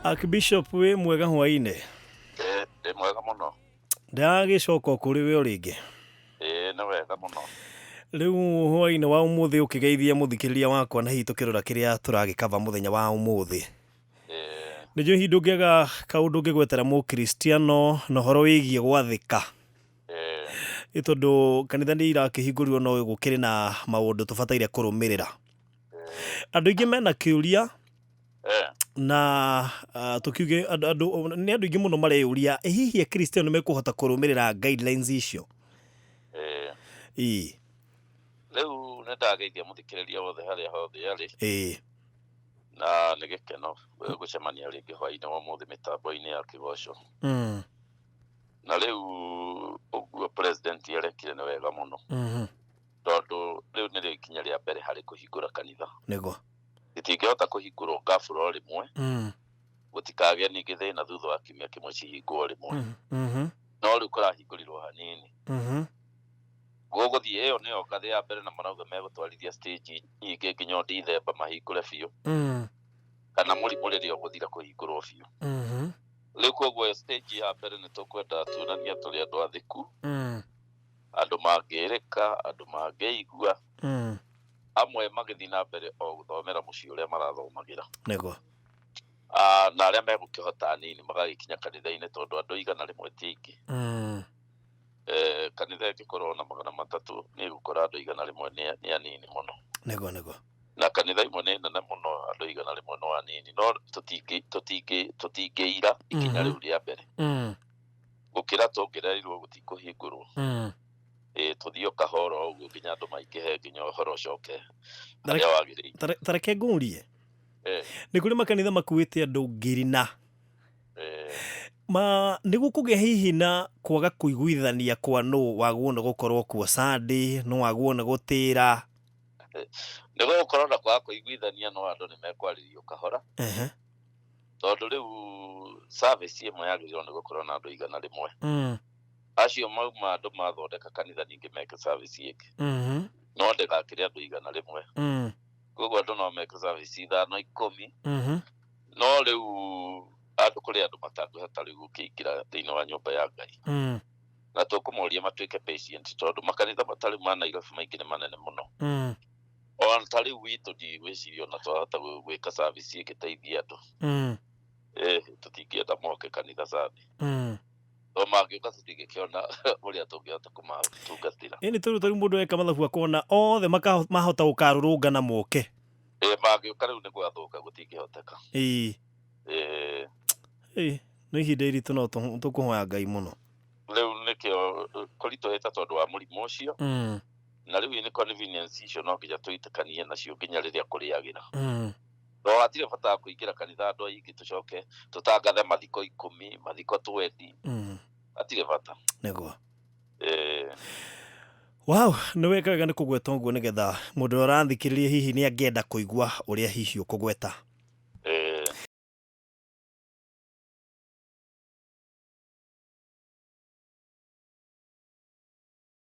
Archbishop wĩ mwega hwainĩ. Ĩĩ ndĩ mwega mũno. Ndagĩcoka o kũrĩ we o rĩngĩ. Ĩĩ nĩ wega mũno. Rĩu hwainĩ wa ũmũthĩ ũkĩgeithia mũthikĩrĩria wakwa na hihi tũkĩrora kĩrĩa tũragĩkaba mũthenya wa ũmũthĩ. Ĩĩ. Nĩ njũĩ hihi ndũngĩaga kaũndũ ũngĩgwetera mũkristiano na ũhoro wĩgiĩ gwathĩka. Ĩĩ. Nĩ tondũ kanitha nĩ irakĩhingũrirwo no gũkĩrĩ na maũndũ tũbataire kũrũmĩrĩra. Andũ aingĩ mena kĩũria Eh. na ah, tũkiuge andũ andũ- nĩ andũ aingĩ mũno mareyũria "Ĩ hihi akristiano nĩ mekũhota kũrũmĩrĩra guidelines icio Eh. ĩĩ Rĩu nĩ ndageithia mũthikĩrĩria wothe harĩa hothe arĩ ĩĩ na nĩ gĩkeno gũcemania rĩngĩ hwainĩ wa ũmũthĩ mĩtambo-inĩ ya kĩgoco. Na rĩu ũguo president arekire nĩ wega mũno tondũ rĩu nĩrĩo ikinya rĩa mbere harĩ kũhingũra kanitha. Nĩguo. Itingĩhota kũhingũrwo ngabura o rĩmwe gũtikagĩe ningĩ thĩna thutha wa kiumia kĩmwe cihingwo rĩmwe. No rĩu kũrahingũrirwo hanini. Gũgũthiĩ ĩyo nĩyo ngathĩ ya mbere na marauga megũtwarithia stage nyingĩ nginya o Dithemba mahingũre biũ kana mũrimũ rĩrĩa ũgũthira kũhingũrwo biũ. Rĩu koguo stage ya mbere nĩ tũkwenda tuonanie tũrĩ andũ athĩku, andũ mangĩrĩka, andũ mangĩigua, amwe magĩthiĩ na mbere o gũthomera mũciĩ ũrĩa marathomagĩra. Nĩguo. Ah, na arĩa megũkĩhota anini magagĩkinya kanitha-inĩ tondũ andũ 100 ti aingĩ. Eh, kanitha ĩngĩkorwo na 300 nĩ ĩgũkora andũ 100 nĩ anini mũno. Nĩguo nĩguo. Na kanitha imwe nĩ nene mũno andũ 100 no anini no tũtingĩira ikinya rĩu rĩa mbere. Gũkĩra tũngĩrerirwo gũtikũhingũrwo. Ĩĩ tũthiĩ o kahora o ũguo nginya andũ maingĩhe nginya ũhoro ũcoke harĩa wagĩrĩire. Ta reke ngũrie. Eh. Nĩ kũrĩ makanitha makuĩte andũ ngiri na Eh. Ma nĩ gũkũgĩa hihi na kwaga kũiguithania kwa nũ wagwo nĩ gũkorwo kuo Sunday, nũ wagwo nĩ gũtĩra. Nĩ gũgũkorwo na kwaga kũiguithania no andũ nĩ mekwarĩrio kahora. Tondũ rĩu service ĩmwe yagĩrĩirwo nĩ gũkorwo na andũ 100. Acio mauma andũ mathondeka kanitha ningĩ meke service ĩngĩ. No ndĩgakĩre andũ 100. Koguo andũ no meke service ithano ikũmi. No rĩu andũ kũrĩ andũ matangĩhota rĩu gũkĩingĩra thĩinĩ wa nyũmba ya Ngai. Na tũkũmoria matuĩke patient tondũ makanitha ta rĩu ma Nairobi maingĩ nĩ manene mũno. Ona ta rĩu witũ ndigwĩciria ona twahota gwĩka service ĩngĩteithia andũ. Eh, tũtingĩenda moke kanitha Sunday. No mangĩũka tũtingĩkĩona ũrĩa tũngĩhota kũmatungatĩra. Ĩni tondũ tarĩu mũndũ eka mathabu akona othe mahota gũkarũrũngana moke. Ĩĩ mangĩũka rĩu nĩ gwathũka gũtingĩhoteka. Ĩĩ. Ĩĩ. Ĩĩ, nĩ ihinda iritũ no tũkũhoya Ngai mũno. Rĩu nĩkĩo kũritũhĩte tondũ wa mũrimũ ũcio. Na rĩu inconvenience icio no nginya tũitĩkanie nacio nginya rĩrĩa kũrĩagĩra. No hatirĩ bata wa kũingĩra kanitha andũ aingĩ tũcoke tũtangathe mathiko 10, mathiko 20. Hatirĩ bata. Nĩguo. Ĩĩ. Wow, nĩ weka wega nĩ kũgweta ũguo nĩgetha mũndũ ũrĩa ũrathikĩrĩria hihi nĩ angĩenda kũigua ũrĩa hihi ũkũgweta.